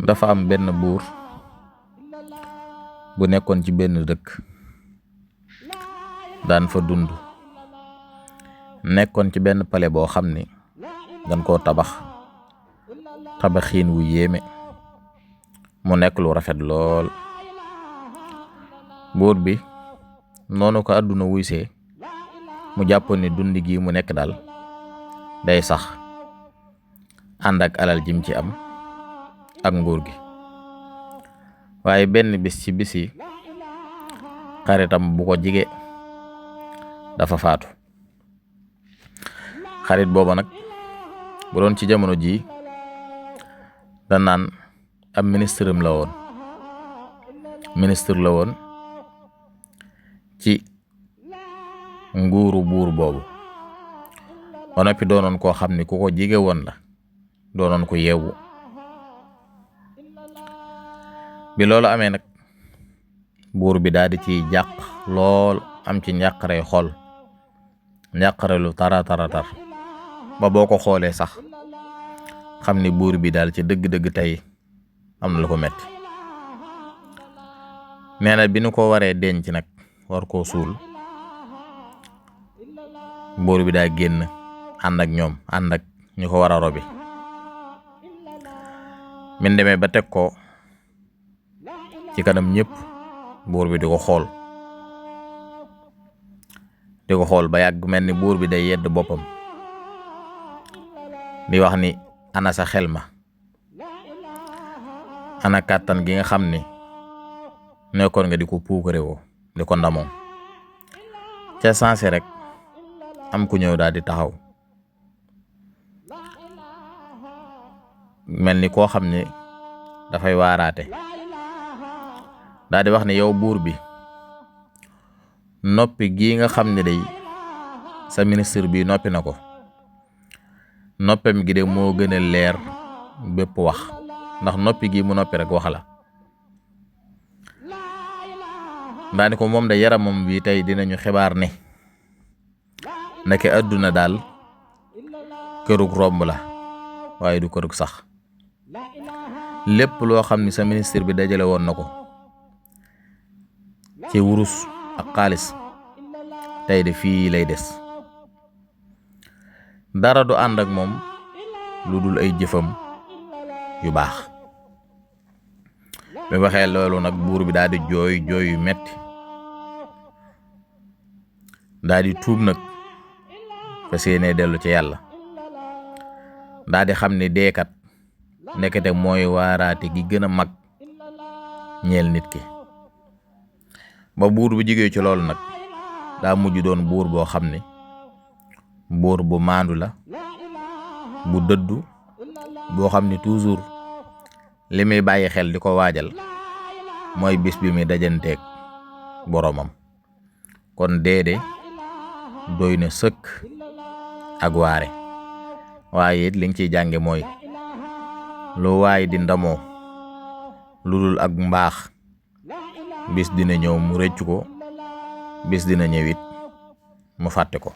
dafa am benn buur bu nekkoon ci benn dëkk daan fa dund nekkoon ci benn palais boo xam ni dañ koo tabaxiin wu yéeme mu nekk lu rafet lool. buur bi noonu ko àdduna wuysee mu jàppoon ni dund gi mu nekk daal day sax ànd ak alal jim ci am ak nguur gi. waaye benn bis ci bisi xaritam bu ko jige dafa faatu. xarit booba nag bu doon ci jamono ji da naan ab ministre la woon ci nguuru buur boobu ba noppi doonoon koo xam ni ku ko jige woon la, doonoon ko yeewu. bi loolu amee nag buur bi daal di ci jàq lool, am ci njàqare xol, njàqare lu tar ba boo ko xoolee sax xam ni buur bi daal ci dëgg-dëgg tey am na lu ko metti. nee na bi nu ko waree denc nag war koo suul, buur bi daa génn ànd ak ñoom, ànd ak ñu ko war a robi. min demee ba teg ko ci kanam ñëpp, buur bi di ko xool ba yàgg mel ni buur bi day yedd boppam di wax ni ana sa xel ma, ana kàttan gi nga xam ni nekkoon nga di ko puukarewoo, di ko ndamoo. ca sanse rek am ku ñëw daal di taxaw mel ni koo xam ni dafay waaraate, daal di wax ni yow buur bi, noppi gii nga xam ne day sa ministre bi noppi na ko, noppam gi de moo gën a leer bépp wax, ndax noppi gi mu noppi rek wax la. daani ko moom da yaramam bi tey dinañu xibaar ne ndeke àdduna daal kërug romb la waaye du kërug sax. lépp loo xam ni sa ministre bi dajale woon na ko ci wurus ak xaalis tey de fii lay des. dara du ànd ak moom lu dul ay jëfam yu baax. bi waxee loolu nag buur bi daal di jooy yu metti, daal di tuub nag fas yéene dellu ci yàlla, daal di xam ni deekat nekkete mooy waaraate gi gën a mag ñeel nit ki. ba buur bu jigee ci loolu nag daa mujj doon buur boo xam ni buur bu maandu la, bu dëddu, boo xam ni toujours li muy bàyyi xel di ko waajal mooy bis bi muy dajanteeg boroomam. kon deede doy na sëkk ak waare. waaye it li nga ciy jànge mooy lu waay di ndamoo lu dul ak mbaax, bis dina ñëw mu rëccu ko, bis dina ñëwit mu fàtte ko.